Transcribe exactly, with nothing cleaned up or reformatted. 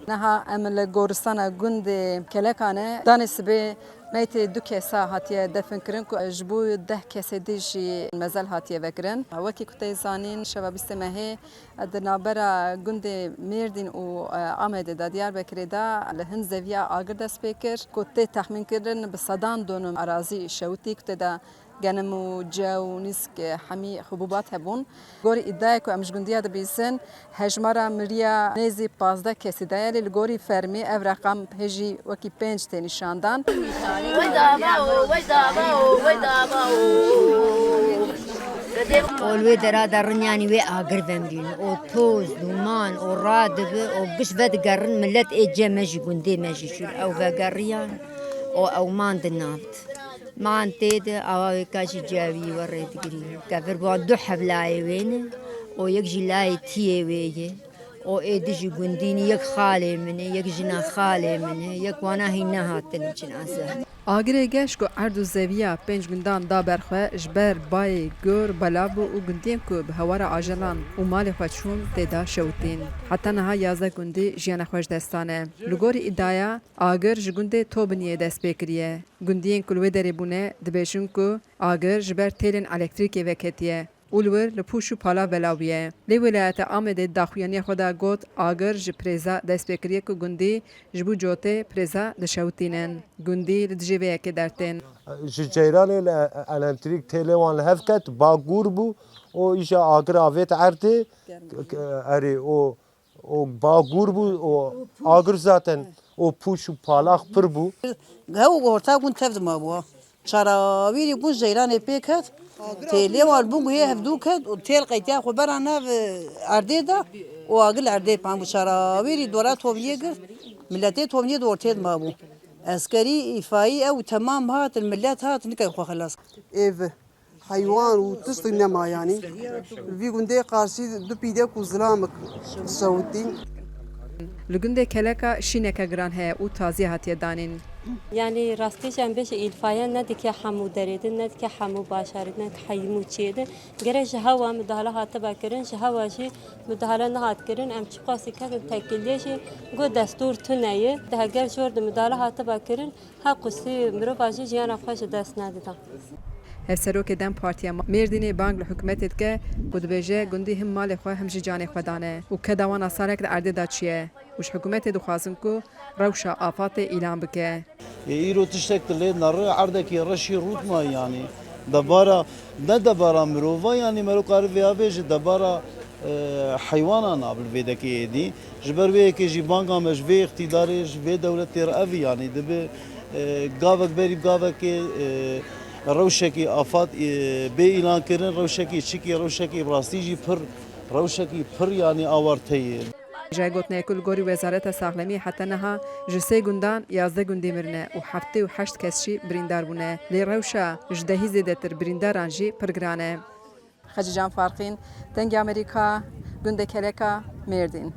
Niha em li goristana gundê Kelekan e. Danê sibê meytê du kesa hatiye definkirin ku ji bo deh kesê dî jî mezel hatiye vekirin. Wekî ku tê zanîn, şeva bîstê mehê di navbera gundê Mêrdîn û, e, Amedê de, Diyarbekirê de li hin zeviya agir dest pê kir ku tê texmînkirin bi sedan donum arazî şewitî ku tê de genim û cew û nîsk, e, hemî hubûbat hebûn. Gorî îdayê ku em ji gundiya dibîsin, hejmara miriya nêzî pazdeh kesî de ye, lê li gorî fermî ev reqam hêjî wekî pênc tê nîşandan. Wey dava o, wey dava o, wey dava o. O li wê dera de rinyanî wê agir vemrîn. O toz, duman, o radibi, o giş vedigerin, millet ê cem me jî, gundê me jî şûr. Ew vegeriyan, o ew man di nav. Man tê de awa wê ka jî cawî we rê digirî. Kevir bi wan du heb layê wê ne, o yek jî layê tiyê wê ye. O ê di jî gundî ne, yek xalê min e, yek jina xalê min e, yek wana hîn nehatin çin ase. Agirê geş ku erd û zeviya pênc gundan da ber xwe, ji ber bayê gur belav bû û gundiyên ku bi hewara ajelan û malê xwe çûn tê de şewitîn. Heta niha yazdeh gundî jiyana xwe ji dest dane. Li gorî îdaya, agir ji gundê Tobiniyê dest pê kiriye. Gundiyên ku li wê derê bûne dibêjin ku agir ji ber têlên elektrîkê veketiye û li wir li pûç û pala belav bûye. Lê welayeta Amedê di daxuyaniya xwe de got, agir ji pirêza dest pê kiriye ku gundî ji bo cotê pirêza dişewitînin. Gundî li dijî vê yekê dertên. Ji ceyranê li elektrîk têlê wan li hev ket, ba gûr bû û îja agir avêt erdê, erê û û ba gûr bû û agir zaten û pûç û palax pir bû. Hew orta gund tev dima bû. Çarawîrî gund ceyranê pê ket. Têlê wan bûn guhê hevdû ket û têl qeytiya xwe bera nav, e, erdê de û agir erdê pan bû. Çarawîrî dora Tobniyê girt. Miletê Tobniyê di ortê dima bû. Eskerî, îfayî ew temam hatin, milet hatin, nikey xwe xelas. Êv. Heywan û tiştik nema, yanî vî gundê qarşî du pîdek û zilamik şewitîn. Li gundê Keleka şîneke giran heye û taziye hatiye danîn. Yanî rastî jî em bêjin îlfaye nedike hemû derê din, nedike hemû bajarê din, nedike hemû çiyê din. Gerek ji hewa mudahale hatibe kirin, ji hewa jî mudahale nehat kirin. Em çiqasî ketin tekiliyê jî got destûr tune ye. Heger jor di mudahale hatibe kirin, Her qusî mirova jî jiyana xwe ji dest nedida. Hevserokê dem Partiya Mêrdînê bang li hikûmetê dike ku dibêje gundî him malê xwe him jî canê xwe dane û keda wan a salek li erdê de çûye û ji hikûmetê dixwazin ku rewşa afatê îlan bike. Ê îro tiştek tu lê neri erdekî reşî rût mayî, yanî debara, ne debara mirova, yanî mero kari vêya bêje debara e, heywanan a bi vê dekê êdî. Ji ber wê yekê jî banga me ji vê îqtîdarê, ji vê dewletê re ev e, yanî dibe, e, gavek berî gavekê, e, rewşekî afat, e, bê îlankirin, rewşekî çikî, rewşekî bi rastî jî pir, rewşekî pir, yanî awarte ye. Ji gotinê ku li gorî Wezareta Saxlemiyê heta niha ji sê gundan yazdeh gundî mirine û heftê û heşt kes jî birîndar bûne. Lê rewşa ji dehî zêdetir birîndaran jî pir giran e. Xecîcan Farqîn, Dengê Amerîka, gundê Keleka, Mêrdîn.